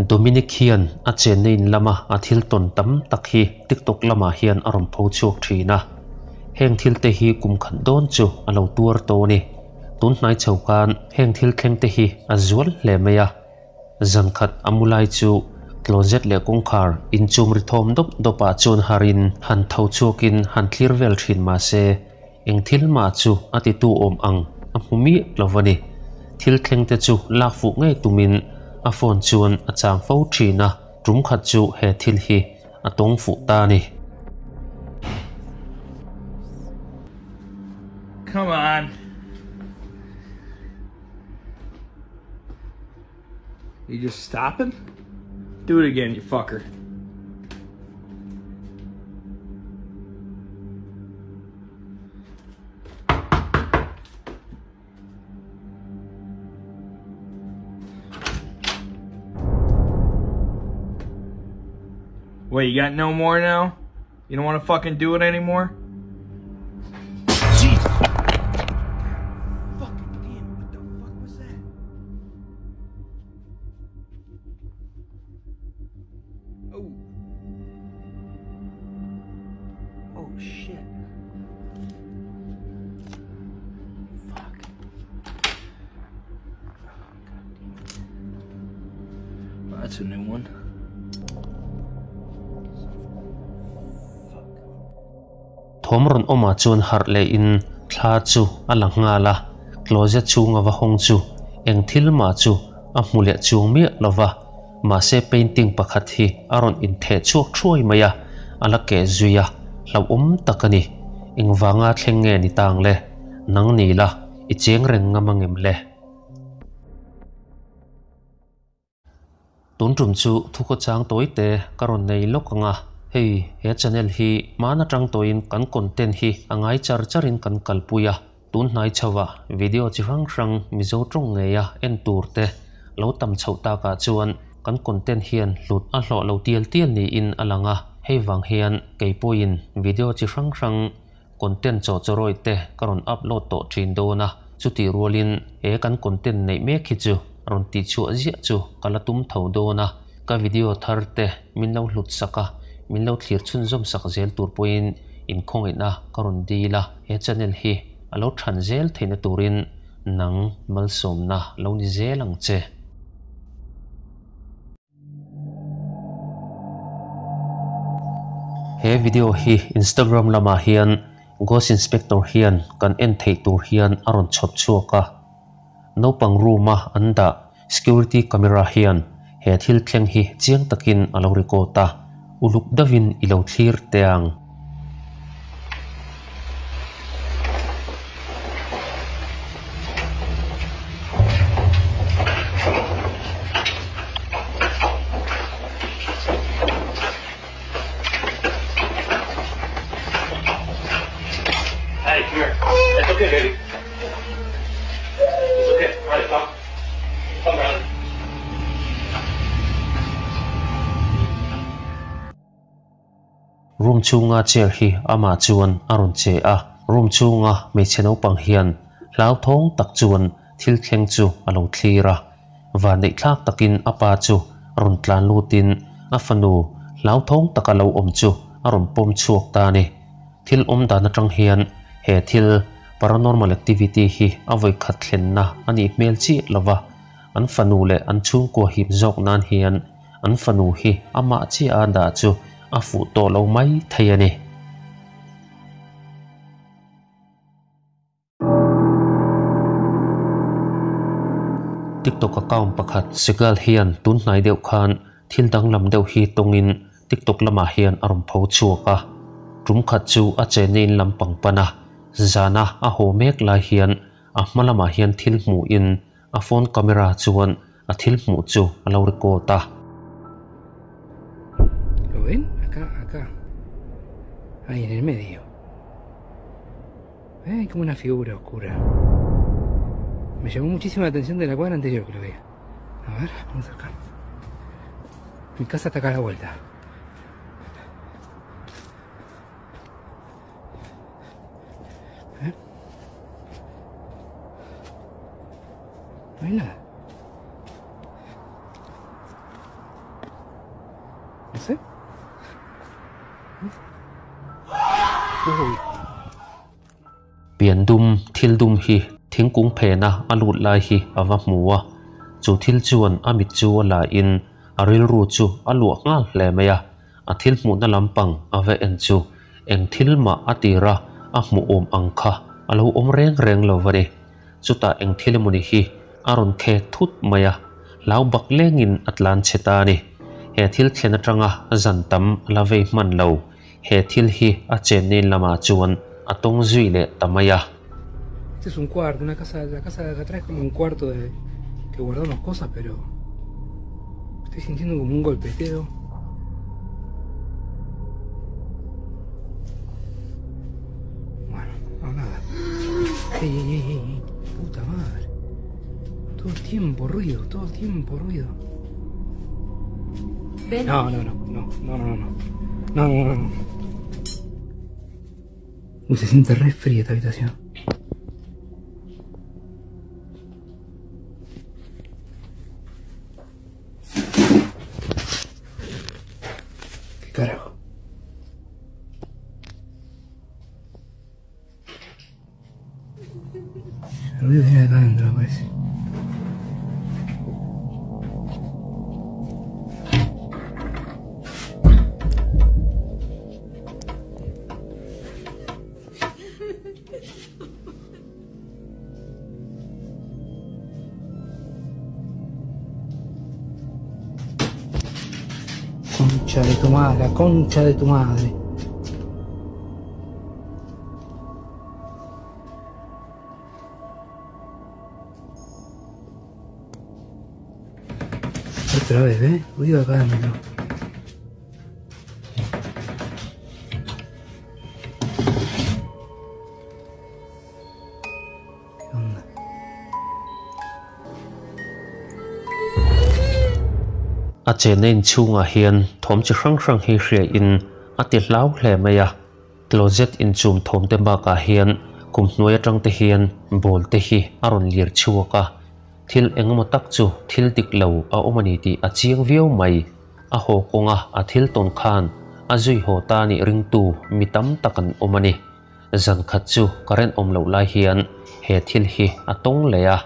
Dominic hian a chenna in lama a thil tawn tam tak hi TikTok lamah hian a rawn pho chhuak thin a. Heng thil te hi kum khat dawn chu a lo tuar tawh a ni. Tun hnai chho khan heng thil thleng te hi a zual hle mai a. Zan khat a mu lai chu closet leh kawngkhar inchum ri thawm dawp dawp ah chuan harin han tho chhuakin han thlir vel thin mah se eng thil mah chu a titu awm ang a hmu miah lo a ni. Thil thleng te chu lak fuh ngei tumin a phone chuan a chang fo thin a, tum khat chu he thil hi a tawng fuh ta a ni. Come on. You just stopping? Do it again, you fucker. Wait, you got no more now? You don't want to fucking do it anymore? Jesus. Fucking damn, what the fuck was that? Oh. Oh shit. Fuck. Oh, God damn it. Well, that's a new one. Thawm rawn awmah chuan harh leh in thla chu a la nghal a, closet chhunga va hawng chu eng thil mah chu a hmu leh chuang miah lo va, mahse painting pakhat hi a rawn intheh chhuak thuai mai a, a la keh zui a, hlauhawm tak a ni. Engvanga thleng nge ni tang le? Nang ni la, i cheng reng ngam angem le? Tun tum chu thukhawchang tawi te ka rawn nei lawk ang a, hei he channel hi hmaan atang tawhin kan content hi a ngai char charin kan kalpui a, tun hnai chho ah video chi hrang hrang Mizo tawng ngei a en tur te lo tam chhoh takah chuan kan content hian hlut a hlawh lo tial tial niin a lang a, hei vang hian kei pawhin video chi hrang hrang content chaw chawrawi te ka rawn upload tawh thin dawn a, chutih rualin he kan content neih mek hi chu rawn tihchhuah ziah chu ka la tum tho dawn a, ka video thar te min lo hlut sak a, min lo thlir chhunzawm sak zel tur pawhin inkhawngaihna ka rawn dil a, he channel hi a lo than zel theihna turin nang malsawmna lo ni zel ang che. He video hi Instagram lamah hian Ghost Inspector hian kan en theih tur hian a rawn chhawp chhuak a. Naupang room a an dah security camera hian he thil thleng hi chiang takin a lo record a, uluk deuhin i lo thlir teh ang. Room chhunga chair hi amah chuan a rawn che a, room chhunga hmeichhe naupang hian hlauthawng tak chuan thil thleng chu a lo thlir a. Vanneih thlak takin a pa chu rawn tlan lutin a fanu hlauthawng taka lo awm chu a rawn pawm chhuak ta a ni. Thil awm dan atang hian he thil paranormal activity hi a vawikhat thlenna a nih hmel chiah lova, an fanu leh an chhungkua hip zawk nan hian An fanu hi amah chiah a dah chu a fuh tawh lo mai thei a ni. TikTok account pakhat Segal hian tun hnai deuh khan thil danglam deuh hi tawngin TikTok lamah hian a rawn pho chhuak a. Tum khat chu a chenna in lam pang pan a, zana a haw mek lai hian a hma lamah hian thil hmuhin a phone camera chuan a thil hmuh chu a lo record a. Lo ven? Acá, acá. Ahí en el medio. Eh, como una figura oscura. Me llamó muchísima la atención de la cuadra anterior que lo veía. A ver, vamos a acercar. Mi casa está acá a la vuelta. ¿Eh? No hay nada. Pian dum, thil dum hi thingkung phena a lut lai hi a va hmu a, chu thil chuan a mit chu a la in a rilru chu a luah nghal hle mai a, a thil hmuhna lampang a va en chu eng thil mah a tir a, a hmuh awm ang kha a lo awm reng reng lo va ni. Chutah eng thil emawni hi a rawn khek thut mai a, hlau bak lengin a tlan chhe ta a ni. He thil thlen atanga zan tam a la vei hman lo. He thil hi a chenna in lamah chuan a tawng zui leh ta mai a. Este es un cuarto, una casa, la casa de acá atrás es como un cuarto de que guardamos cosas, pero estoy sintiendo como un golpeteo. Bueno, no nada. Ey, ey, ey, ey, puta madre. Todo el tiempo ruido, todo el tiempo ruido. No, no, no, no, no, no, no. No, no, no. Uy, se siente re fría esta habitación. ¿Qué carajo? El ruido viene de acá adentro, me parece. Concha de tu madre, la concha de tu madre. Otra vez, ¿eh? Ruido acá adentro. ¿Qué onda? A chenna inchhungah hian thawm chi hrang hrang hi hria in a ti hlau hle mai a, closet inchum thawm te bakah hian kum hnuai atang te hian ball te hi a rawn lir chhuak a, thil engemaw tak chu thil dik lo a awm a ni tih a chiang viau mai. A haw kawnga a thil tawn khan a zui haw ta nih ringtu mi tam tak an awm a ni. Zan khat chu current awm loh lai hian he thil hi a tawng leh a.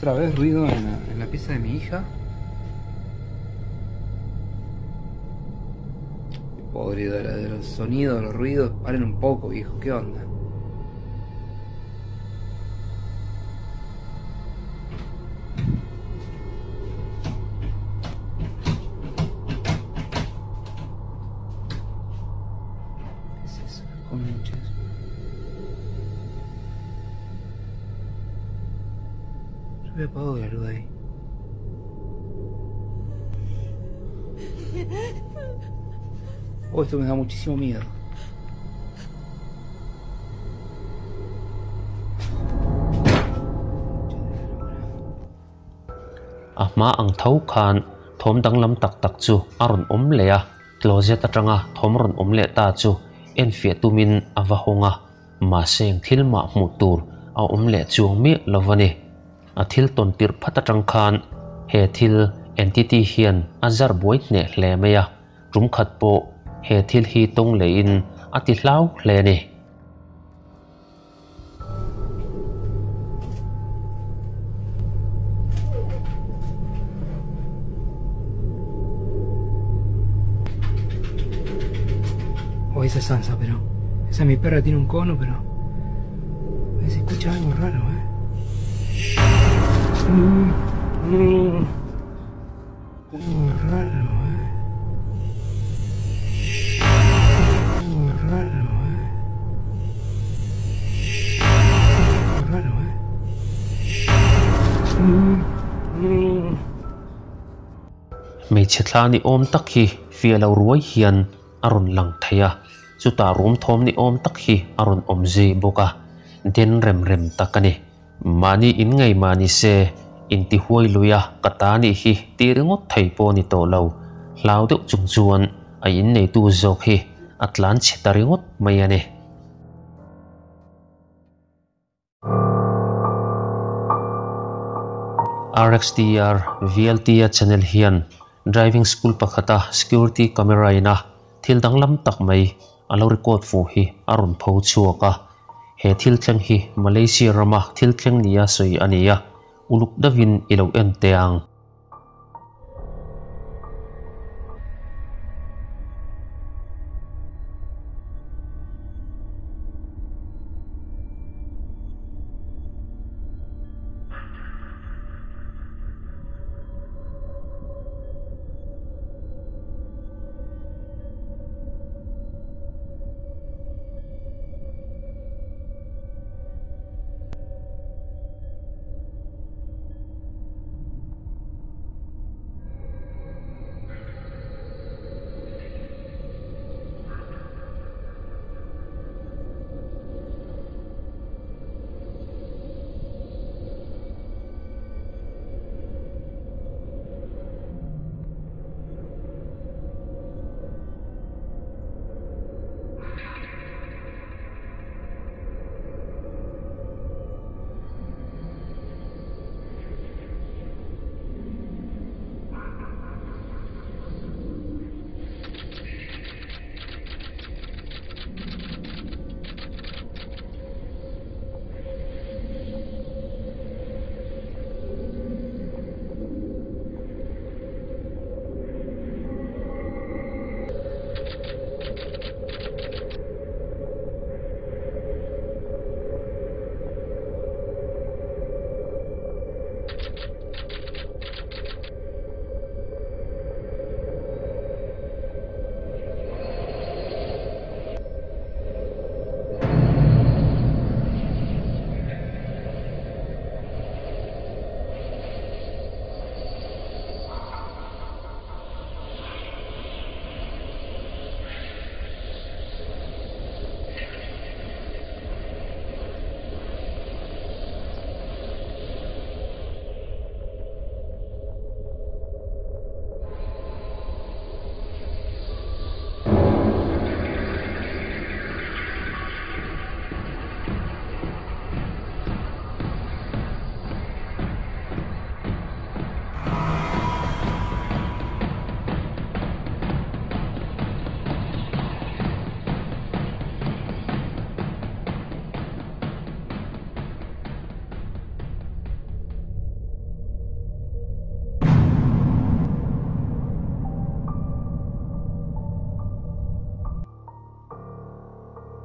Otra vez ruido en la pieza de mi hija. Qué podrido era de los sonidos, los ruidos. Paren un poco, viejo, ¿qué onda? ¿Qué es eso? Conchas. Yo había apagado la luz ahí. Oh, esto me da muchísimo miedo. A hma ang tho khan thawm danglam tak tak chu a rawn awm leh a, closet atanga thawm rawn awm leh ta chu enfiah tumin a va hawng a, mahse eng thil mah hmuh tur a awm leh chuang miah lo a ni. A thil tawn tirh phat atang khan he thil entity hian a zar buai hneh hle mai a, tum khat pawh he thil hi tawng lehin a ti hlau hle a ni. O esa Sansa, pero esa mi perra tiene un cono, pero se escucha algo raro, eh. Algo raro, eh. Algo raro, eh. Algo raro, eh. Hmeichhe thla ni awm tak hi fiah lo ruai hian a rawn lang thei a, chutah rum thawm ni awm tak hi a rawn awm zui bawk a, den rem rem tak a ni. Mahni in ngei mah ni se, inti huai lui a ka ta nih hi tih ringawt thei pawh a ni tawh lo, hlau deuh chung chuan a inneitu zawk hi a tlan chhe ta ringawt mai a ni. RXTR VLT-a channel hian driving school pakhata security camera ina thil danglam tak mai a lo record fuh hi a rawn pho chhuak a. He thil thleng hi Malaysia rama thil thleng nia sawi a ni a, uluk deuhin i lo en teh ang.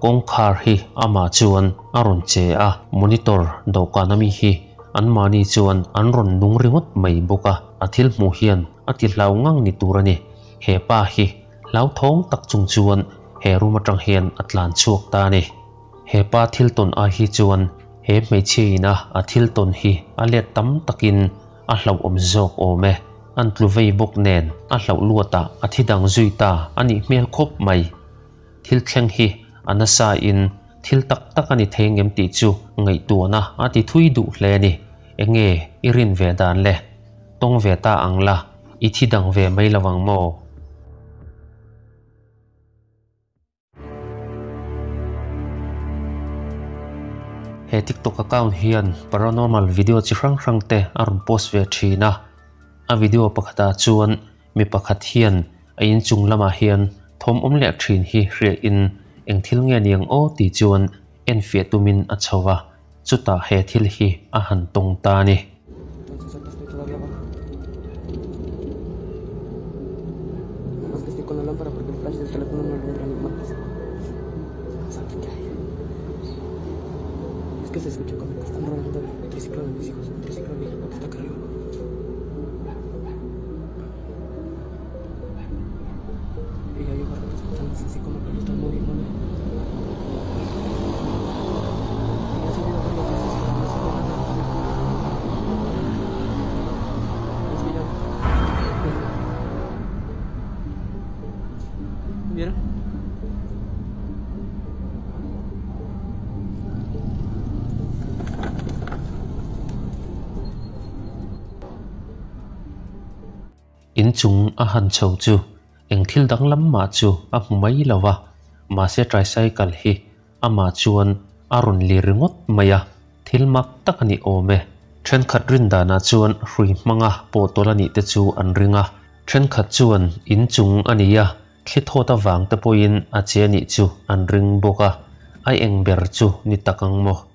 Kawngkhar hi amah chuan a rawn che a, monitor dawhkan ami hi anmahni chuan an rawn nung ringawt mai bawk a, a thil hmuh hian a ti hlau ngang ni tur a ni. He pa hi hlauthawng tak chung chuan he room atang hian a tlan chhuak ta a ni. He pa thil tawn ai hi chuan he hmeichhia ina a thil tawn hi a let tam takin a hlauhawm zawk awm e. An tlu vei bawk nen a hlauh luatah a thi dang zui ta a nih hmel khawp mai. Thil thleng hi a nasa in thil tak tak a ni thei ngem tih chu ngaihtuahna a ti thui duh hle a ni. Enge i rin ve dan le? Tawng ve ta ang la, i thi dang ve mai lo ang maw? He TikTok account hian paranormal video chi hrang hrang te a rawn post ve thin a. A video pakhatah chuan mi pakhat hian a inchung lamah hian thawm awm leh thin hi hriain Eng thil nge niang aw ti chuan enfiah tumin a chho va, chutah he thil hi a han tawng ta a ni. Inchung a han chho chu eng thil danglam mah chu a hmu mai lo va, mahse tricycle hi amah chuan a rawn lir ringawt mai a, thil mak tak a ni awm e. Thenkhat rin danah chuan hrui hmanga pawh tawlh a nih te chu an ring a, thenkhat chuan inchung a ni a, thli thawt avang te pawhin a che a nih chu an ring bawk a, a eng ber chu ni tak ang maw?